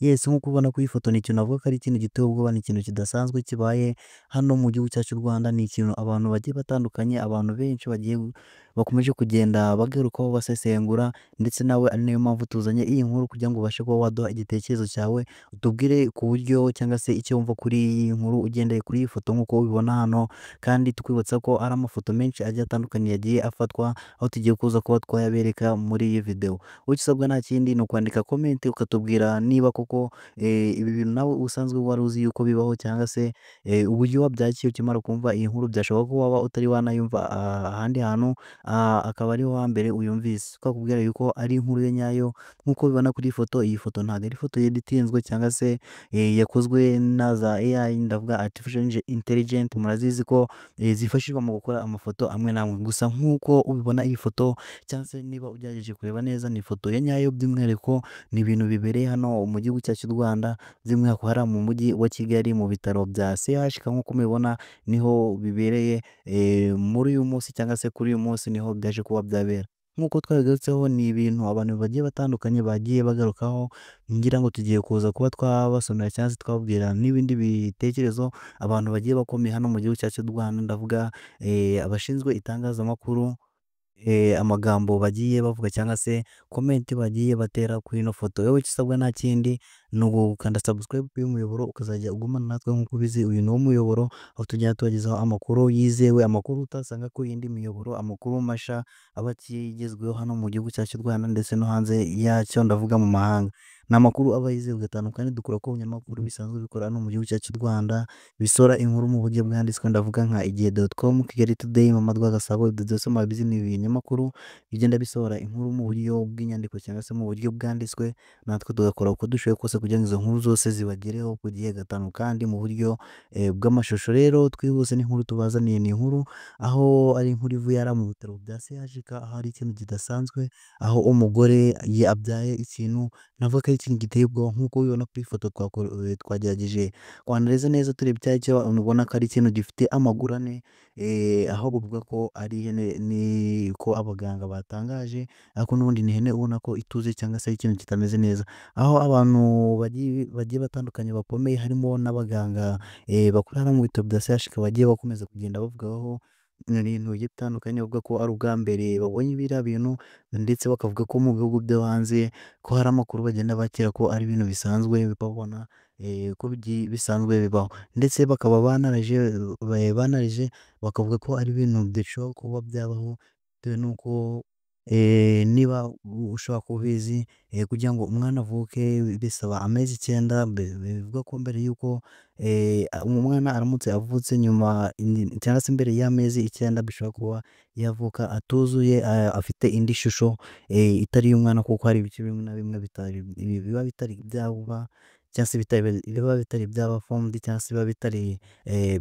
Yes, nk'uko ubona ku ifoto, ni ikintu navuga ko ari ikintu giteye ubwoba, ni ikintu kidasanzwe kibaye hano mu gihugu cyacu cy'u Rwanda. Ni ikintu abantu bagiye batandukanye, abantu benshi bagiye bakomeje kugenda bagarukaho basesengura, ndetse nawe ari nayo mpamvu tuzanye iyi nkuru kugira ngo ubashe kuba waduha igitekerezo cyawe, utubwire ku buryo cyangwa se icyo wumva kuri iyi nkuru ugendeye kuri iyi foto nk'uko ubibona hano. Kandi tukwibutsa ko ari amafoto menshi agiye atandukanye yagiye afatwa, aho tugiye kuza kuba twayabereka muri iyi video. Wowe icyo usabwa nta kindi ni ukwandika comment, ukatubwira niba koko ibi bintu nawe usanzwe wari uzi yuko bibaho, cyangwa se uburyo wabyakiye ukimara kumva iyi nkuru. Byashoboka ko waba utari wanayumva ahandi hantu, akaba ariho hambere uyumvise. Twakubwira yuko ari inkuru ye nyayo nk'uko ubibona kuri iyi foto. Iyi foto ntabwo ari ifoto yeditinzwe cyangwa se yakozwe na za AI, ndavuga artificial intelligence, murazizi ko zifashishwa mu gukora amafoto amwe n'amwe. Gusa nk'uko ubibona iyi foto, cyangwa se niba ugerageje kureba neza, ni ifoto ya nyayo. By'umwihariko ni ibintu bibereye hano mu gihugu cyacu cy'u Rwanda, by'umwihariko hariya mu mujyi wa Kigali mu bitaro bya CHUK. Nk'uko mubibona niho bibereye muri uyu munsi, cyangwa se kuri uyu munsi niho byaje kuba byabera. Nk'uko twabigarutseho, ni ibintu abantu bagiye batandukanye bagiye bagarukaho. Ngira ngo tugiye kuza kuba twabasomera cyangwa se twababwira n'ibindi bitekerezo abantu bagiye bakomeye hano mu gihugu cyacu cy'u Rwanda, ndavuga abashinzwe itangazamakuru, amagambo bagiye bavuga cyangwa se comment bagiye batera kuri ino foto. Wowe icyo usabwa nta kindi ni ugukanda subscribe kuri uyu muyoboro, ukazajya ugumana natwe. Nk'uko ubizi, uyu ni wo muyoboro aho tugenda tubagezaho amakuru yizewe, amakuru utasanga ku yindi miyoboro, amakuru mashya aba akigezweho hano mu gihugu cyacu cy'u Rwanda ndetse no hanze yacyo, ndavuga mu mahanga. Ni amakuru aba yizewe gatanu kandi dukura ku binyamakuru bisanzwe bikora hano mu gihugu cyacu cy'u Rwanda, bisohora inkuru mu buryo bwanditswe, ndavuga nka igihe.com, Kigali Today, Mama Rwagasabo. Ibyo byose murabizi ni ibinyamakuru bigenda bisohora inkuru mu buryo bw'inyandiko cyangwa se mu buryo bwanditswe. Natwe tugakora uko dushoboye kose kugira ngo izo nkuru zose zibagereho ku gihe gatanu kandi mu buryo bw'amashusho. Rero twihuse n'inkuru tubazaniye, ni inkuru aho ari inkuru ivuye hariya mu bitaro bya CHUK, aho ari ikintu kidasanzwe, aho umugore abyaye ikintu navuga ko ari ikintu giteye ubwoba. Nk'uko ubibona kuri iyi foto, twagerageje kwanariza neza tureba icyo ari cyo, ubona ko ari ikintu gifite amaguru ane, aho bavuga ko ari ihene, niko abaganga batangaje, ariko n'ubundi ni ihene ubona ko ituze cyangwa se ari ikintu kitameze neza. Aho abantu bagiye batandukanye bakomeye, harimo n'abaganga bakora hano mu bitaro bya CHUK, bagiye bakomeza kugenda bavugaho ibintu bigiye bitandukanye, bavuga ko ari ubwa mbere babonye biriya bintu, ndetse bakavuga ko mu bihugu byo hanze ko hari amakuru bagenda bakira ko ari ibintu bisanzwe babona, ko bisanzwe bibaho, ndetse bakaba banarije bakavuga ko ari ibintu bidashobora kuba byabaho, bitewe n'uko niba ushobora kuba ubizi, kugira ngo umwana avuke bisaba amezi 9. Bivuga ko mbere y'uko umwana aramutse avutse nyuma cyangwa se mbere y'amezi 9, bishobora kuba yavuka atuzuye, afite indi shusho itari iy'umwana, kuko hari ibice bimwe na bimwe biba bitari byaba cyangwa se biba bitari byaba formed, cyangwa se biba bitari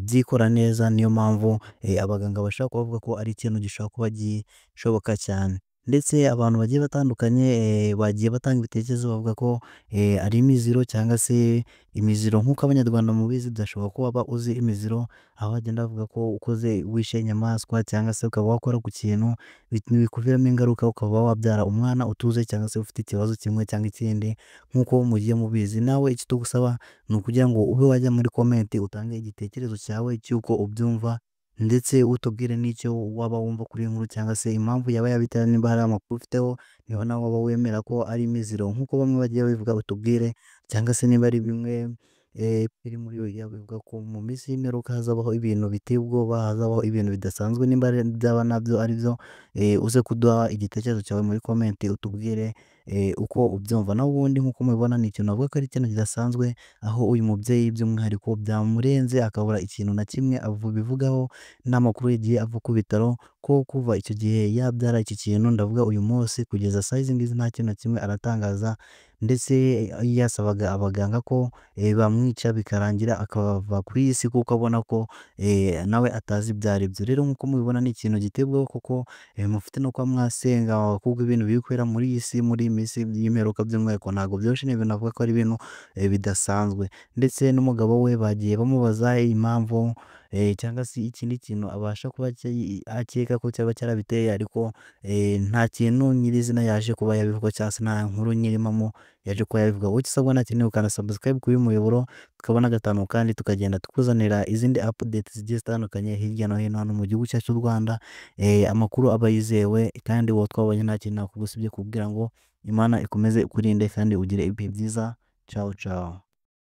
byikora neza. Niyo mpamvu abaganga bashobora kuba bavuga ko ari ikintu gishobora kuba gishoboka cyane. Ndetse abantu bagiye batandukanye bagiye batanga ibitekerezo bavuga ko ari imiziro cyangwa se imiziro. Nk'uko Abanyarwanda mubizi, byashoboka ko waba uzi imiziro, aho bagenda bavuga ko ukoze wishe inyamaswa cyangwa se ukaba wakora ku kintu bikuviramo ingaruka, ukaba wabyara umwana utuze cyangwa se ufite ikibazo kimwe cyangwa ikindi, nk'uko mugiye mubizi. Nawe icyo tugusaba ni ukugira ngo ube wajya muri comment utange igitekerezo cyawe cy'uko ubyumva, ndetse utubwire n'icyo waba wumva kuri iyi nkuru cyangwa se impamvu yaba yabitera, niba hari amakuru ufiteho, niba nawe waba wemera ko ari imiziro nk'uko bamwe bagiye babivuga, utubwire, cyangwa se niba ari bimwe biri muri Bibiliya bivuga ko mu minsi y'imperuka hazabaho ibintu biteye ubwoba, hazabaho ibintu bidasanzwe, nimba byaba nabyo ari byo, uze kuduha igitekerezo cyawe muri comment, utubwire uko ubyumva. Naho ubundi nk'uko mubibona, ni ikintu navuga ko ari ikintu kidasanzwe, aho uyu mubyeyi by'umwihariko byamurenze akabura ikintu na kimwe abivugaho, n'amakuru yagiye ava ku bitaro ko kuva icyo gihe yabyara iki kintu, ndavuga uyu munsi, kugeza saa izi ngizi nta kintu na kimwe aratangaza. Ndetse yasabaga abaganga ko bamwica bikarangira akava kuri iyi si, kuko abona ko nawe atazi ibyo ari byo. Rero nk'uko mubibona, ni ikintu giteye ubwoba kuko mufite no kuba mwasenga, kuko ibintu biri kubera muri iyi si muri iyi minsi y'imperuka by'umwihariko ntabwo byoroshye, ni ibintu navuga ko ari ibintu bidasanzwe. Ndetse n'umugabo we bagiye bamubaza impamvu cyangwa se ikindi kintu abasha kuba akeka ko cyaba cyarabiteye, ariko nta kintu nyirizina yaje kuba yabivuga cyangwa se nta nkuru nyirimpamo yaje kuba yabivuga. Wowe icyo usabwa nta kindi ni ugukanda subscribe kuri uyu muyoboro, tukabona gatanu kandi tukagenda tukuzanira izindi update zigiye zitandukanye hirya no hino hano mu gihugu cyacu cy'u Rwanda. Amakuru aba yizewe, kandi wowe twabonye nta kintu nakubwiye usibye kubwira ngo Imana ikomeze ikurinde kandi ugire ibihe byiza. Cawu cawu.